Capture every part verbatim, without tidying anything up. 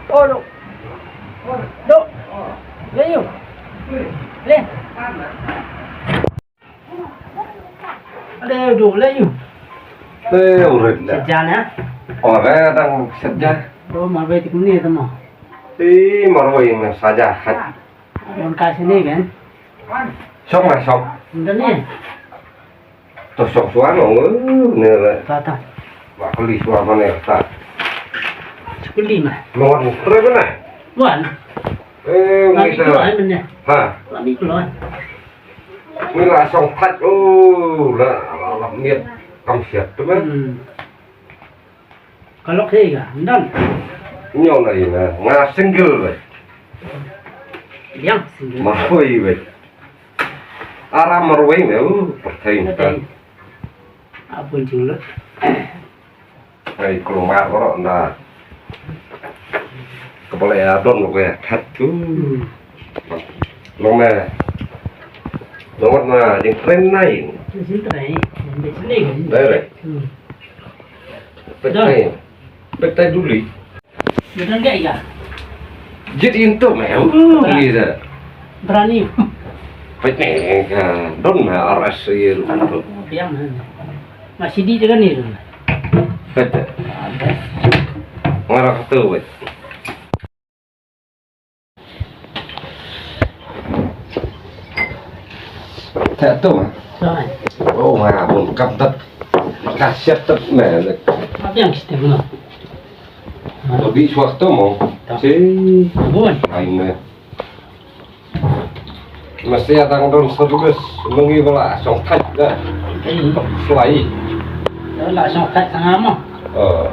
Oh, duk. Duk. Leh ïu. Leh. Leh ïu, duk, leh ïu. Leh, urit leh. Saja na. Oh, leh, dang saja. Oh, marwei tik ni tamo. Ti marwei me saja hat. Don ka sini kan. Sok ma sok. Don ni. To sok suan ong ne le. Ta ta. Ba kali suan ma ne ta. Kali ma. Mon re mana. Wan. Eh, Lami kita. Keluar mana. Ha. Lami keluar. Ni la song phat, oh, la la la miet kam siat tu kan. Hmm. Ka lok hi ka, ndon. Nyo na ina, nga single wei. Yang single. Ma hoi wei. Ara marwei me u, perthei kan. Apa jinglut? Ai, kulumar ro nda. Kepala ya don lo ya, that tu. Hmm. Long me. Long na, ding tren nai. Ding tren, ding tren. Dai re. Hmm. Pek tai. Pek tai duli. Betul gak ya? Jit into me. Uh, ni da. Berani. Pek ni ka don me R S ye lu. Yang mana? Masih di dengan ni. Pek. Ngara kata wet. Te tu ma. Sai. Oh, ma bun kam tat. Ka siat tat me. Apa yang kita guna? Lebih suak tu mo. Tak. Si. Bun. Ai me. Mesti ada dong servis mengi bala song thaj dah. Ai. Selai. Bala song thaj tengah mo. Oh.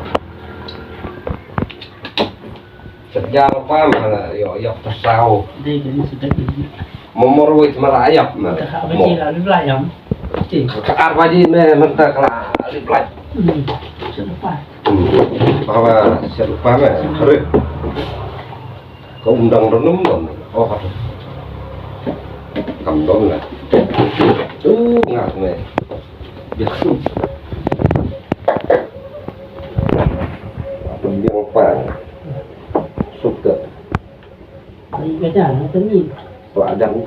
Sejak apa mana yo yo pesau. Dei kan sedek ni. Momor wit mara ayap na. Ka ba ji la lu la yam. Ti. Ka ar ba ji me menta kala li blai. Hmm. Serupa. Hmm. Bawa serupa me. Hari. Ka undang renum don. Oh, kata. Kam don lah. Tu ngat me. Biar tu. Apa dia apa? Suka. Ai ka jan ha ka ni. Wa dang.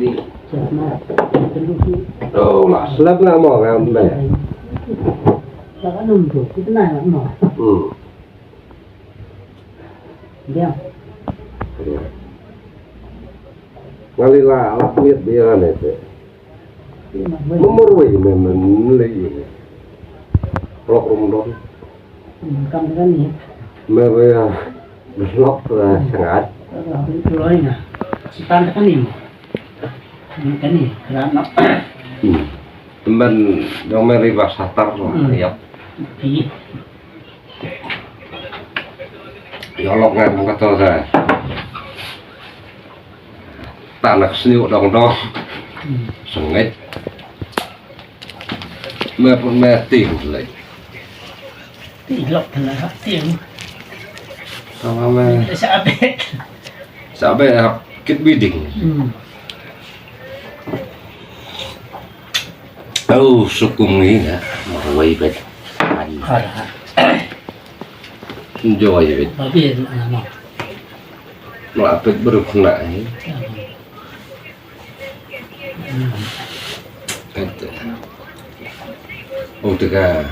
Di. Jan ma. Telu si. Oh, la slap la mo ngam be. La ka num tu, kita na mo. Hmm. Dia. Ngali la, la miet dia ne te. Memor wei me men lei. Rok rum don. Hmm, kam kan ni. Me wei, ah, lok, ah, sangat. Loi na. Sitan kan ni. Ni kan ni, kena nak. Hmm. Temban dong me riba satar lah, hmm. Yap. Pi. Ïa lok ngan kata ka. Tanak sniu dong dong. Hmm. Sengit. Me pun me ting lei. Ting lok tanak ting. Sama me. Sabet. Sabet hap kit biding. Hmm. Oh, sukum ngi na. Mawai bet. Ara. Enjoy bet. Babi na ma. Mula pet baru kena ni. Hmm. Kata. Oh, tega.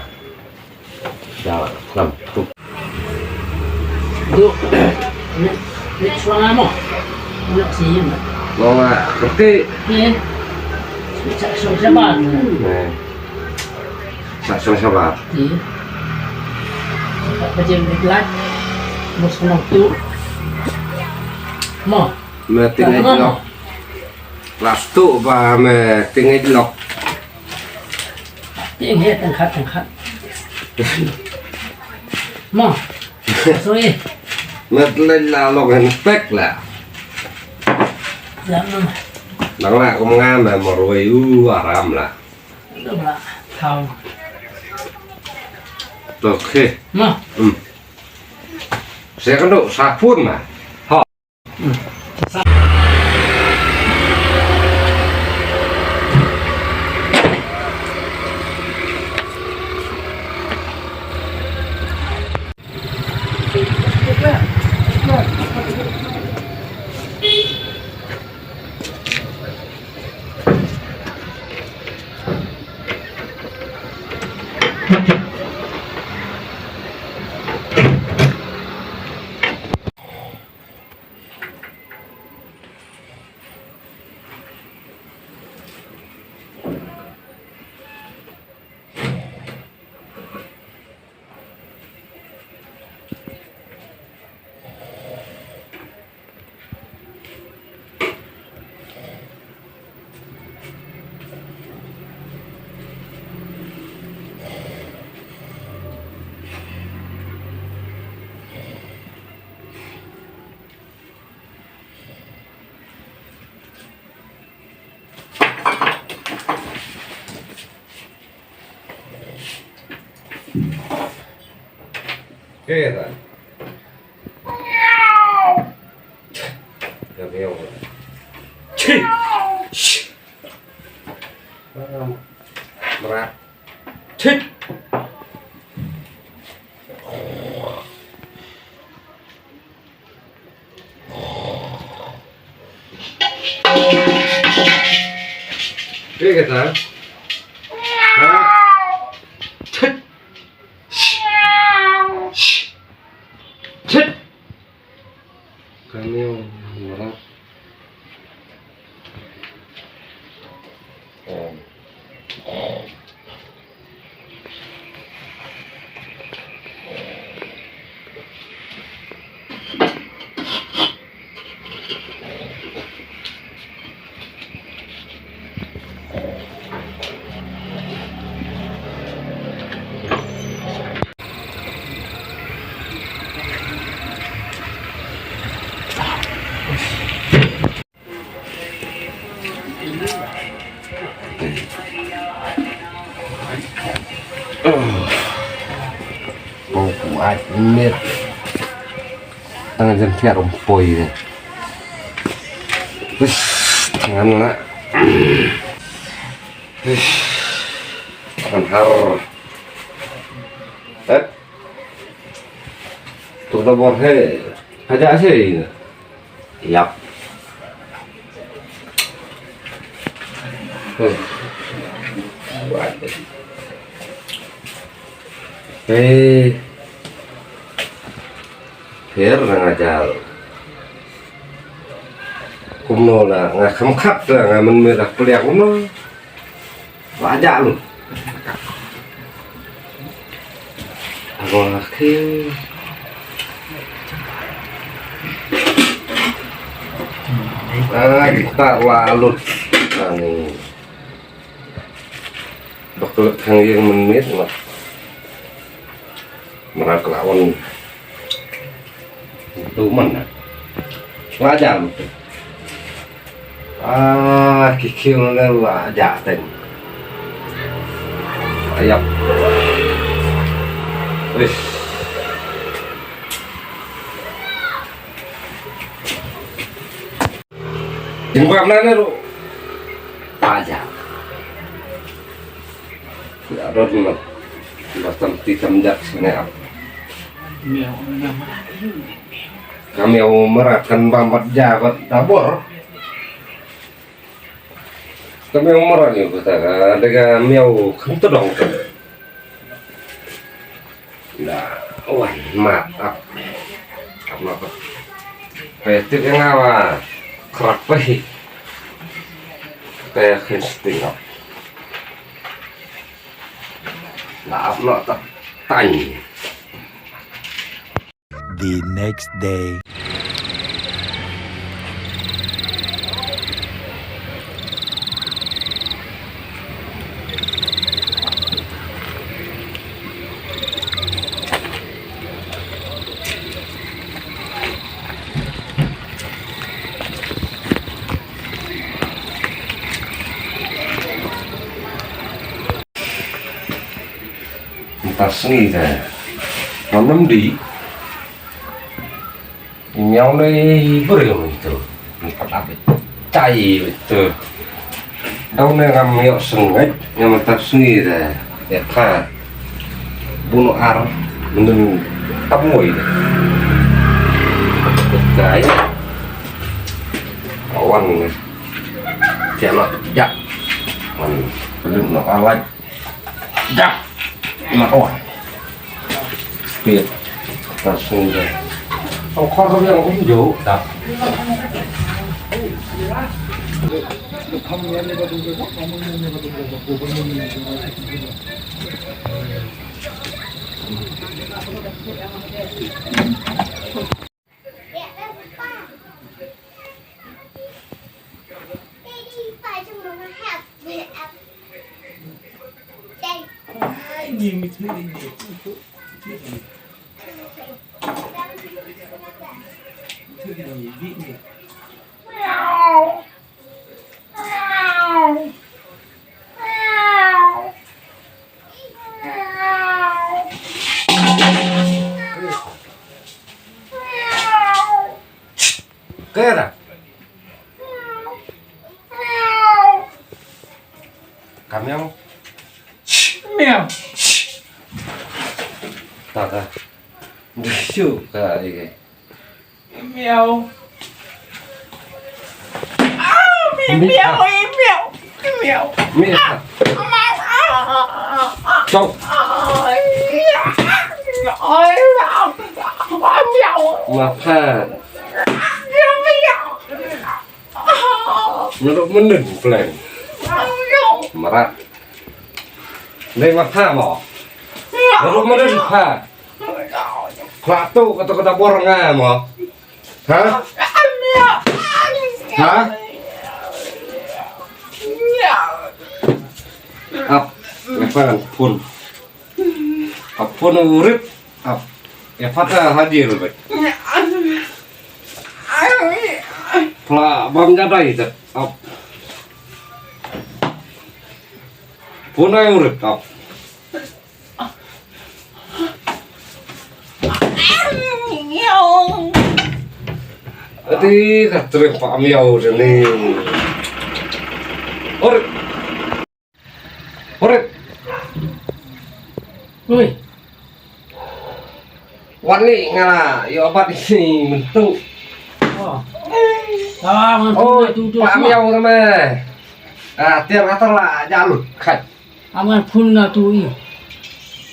Dah, lam. Duk. Ni, ni suang amo. Nak sih, ya. Mau nggak? Ngerti? Iya. Sa-, sa-, sabar. Eh. Sa-, sa-, sabar. Iya. Empat baje lebih telat. Bos kena tu. Mo. Me tinggal lok. Last tu ba me tinggal lok. Tinggal tengkat, tengkat. Mo. Sorry. Met lei la long hen pek la. Jangan. Nang la kum nga me morwei u aram la. Dong la. Thau. Okay. Mo. Hmm. Saya kena sapun lah. Ha. Hmm. Kata. Ka miaw. Chi. Shi. Ah, mrad. Chi. Phi kata? Ha? Chit. Shh. Shh. Chit. Ka miaw mrad. Bong ku ai mit. Tang jan thiar um poi ne. Wis, ngan la. Wis, ngan har. Eh. Tu da bor he. Haja se. Yap. Huh. Hey. Pher na nga jal. Kumno la nga kham khat la nga men me dak plia kumno. Wajak lu. Aku lagi. Ah, kita walut. Ani. Bakal khang yang menit lah. Merak lawan. Tu mana? Wajak lu. Ah, ki khiew ne la ja teng. Ayap. Wis. Jingwap na ne ru. Aja. Ya, dot ni. Bastam ti tam jak sini ap. Ka miaw mrad kan bam bad ja bad dabor. Ka miaw mrad ni kata ka, da ka miaw kham tdong ka. Da wan mat ap. Ap ma pa. Pe ti ka nga wa krap pa hi. Pe khin sting ap. Da ap no ta tang. The next day. Mynta sngi te ngam nym dih. Ïa uni briew ito. Ngi pat ap chai ito. Dau ne ngam ïoh sngewbha ngam mynta sngi te. Ïa ka. Bun ar mynta tam wei te. Kai. Awan ne. Tia lo jak. Wan. Belum lo awat. Dah. Mat oi. Pit. Ta sung de. Tong khor ko yang um jo. Ta. Kera. Ka miau. Miau. Ta ka. Shu ka ike. Miau. Ah, mi-, miau, eh, miau. Miau. Miau. Ah, ah, ah, ah, ah. Chong. Ah, miau. Ah, miau. Makan. Miau, miau. Ngadok mending plan. Marat. Dei ma pha mo. Ngadok mending pha. Pha tu kata kata bor nga mo. Ha? Ha? Ap, ngepan pun. Ap pun urip. Ap. Ya pata hadir bet. Pla bam jadai tet. Ap. Punai urip ap. Ati ka trek pa miau jani. Urip. Horit. Oi. Wan ni nga la ïoh bat ni mynta. Oh. Ah, ngan phone. Oh, na tu tu pa miau tama. Ah, tiar kata la jalut khat. Am ngan phone na tu i.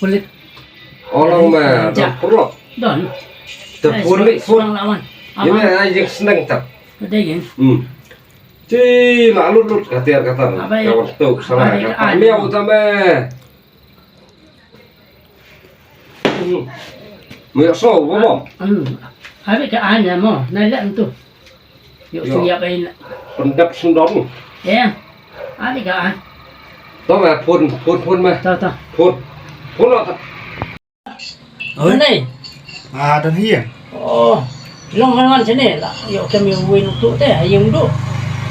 Pelit. Olong ma, ja. Don perlu. Don. Te phone ni, phone. Ini ai jing seneng tap. Ada jing. Hmm. Ci la lut lut ka tiar ka tar. Abai. Ka wan tu sana abai ka ka tar. An. Miau tama. Hmm. Miau so bo bo. Hmm. Abai ka an ya mo. Na lek tu. Yo. Yo. Sing ya bai na. Pendap sendong. Ya. Abai ka an. To ma phone phone phone ma. To to. Phone. Phone lo ta. Oi. Don ei? Ah, don hi ïing. Oh. Long ngan wan shane la. Ïoh kem ïoh win tu te ha ïing du.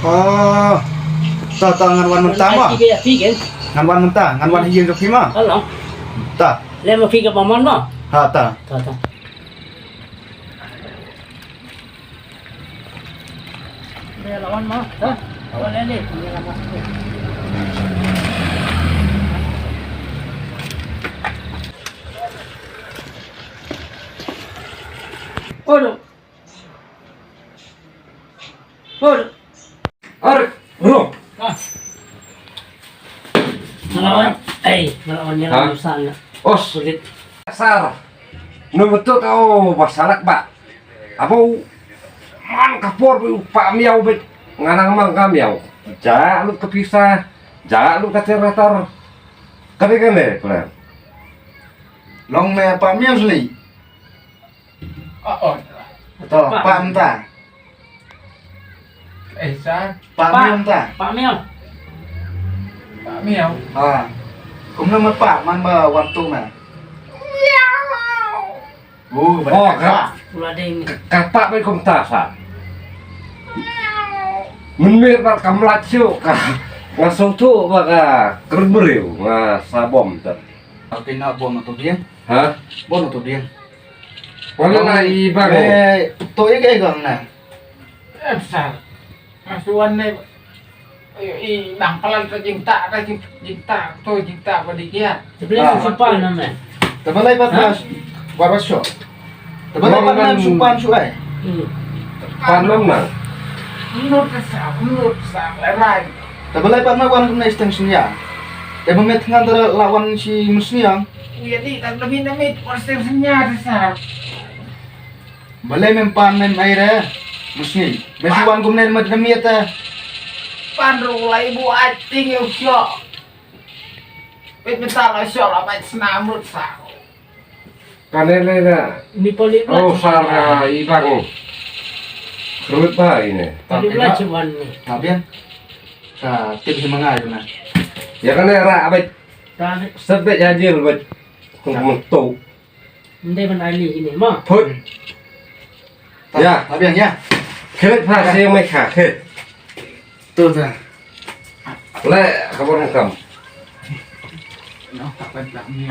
Oh. Ta ta ngan wan mynta ma. Ngan wan mynta, ngan wan ha ïing jong phi ma. Hello. Ta. Le ma phi ka ba mon ma. Ha ta. Ta ta. Dei lawan ma, ha? Lawan le le. Aduh. Aduh. Ar, bro. Ah. Ngelawan. Eh, ngelawan, ngelawan. Ha? Sana. Os. Sulit. Sar. Num betul tau ba salak ba. Abo man ka por ba u pa miau ba nga nang mang ka miau. Ja lut ka pisa, ja lut ka teratar. Kane kane plan. Long me pa miau sli. Oh, oh. To pa mynta. Eh, sa? Pa miau mynta. Pa miau. Pa miau. Ha. Kumno me pa man ba wan tu me. Oh, ba ka. Pula ding. Ka pa ba kumta sa. Mynmiet ba ka mlat shu ka. Nga song tu ba ka kermeriu nga sabom tu. Aku nak bom tu dia. Ha? Bom tu dia. Wala na i ba ko. Eh, to ye ke gong na. Eh, besar. Masuan ne. Ayo, i nang palan ka jingta, ka jing-, jingta, to jingta ba di kiat. Sebelah supan nama. Tebalai pat mas. Bar baso. Tebalai pat mas supan su ai. Hmm. Pan nam nang. Menurut sa, menurut sa, lerai. Tebalai pat mas wan kumna extension ya. Te ba met ngan dara lawan si musniang. Ïa di tak demi demi por sing senyar sa. Balei mem pan mem ai re. Musni. Besi wan kumne mat demi ta. Pan ru lai bu acting yo syo. Pet metal syo la bai snam rut sa. Kane ne na. Ni poli. Oh, sar ka ibang. Rut ba ine. Poli bla chuan ni. Tabian. Ka tip hi mangai na. Ya kane ra abet. Kane. Sebet jajil bet. Kung mentu. Ndai ban ali ini ma. Put. Ya. Tabian ya. Khet pa se mai kha khet. Tu ta. Le, kabar kam. No, tak ban bla ni.